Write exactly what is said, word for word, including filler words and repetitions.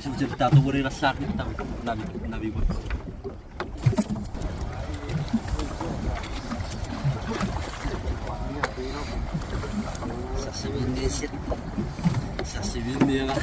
Sipwe chok ta tongeni na sak, ta nami, nami. Sasimi neset. Sasimi nela.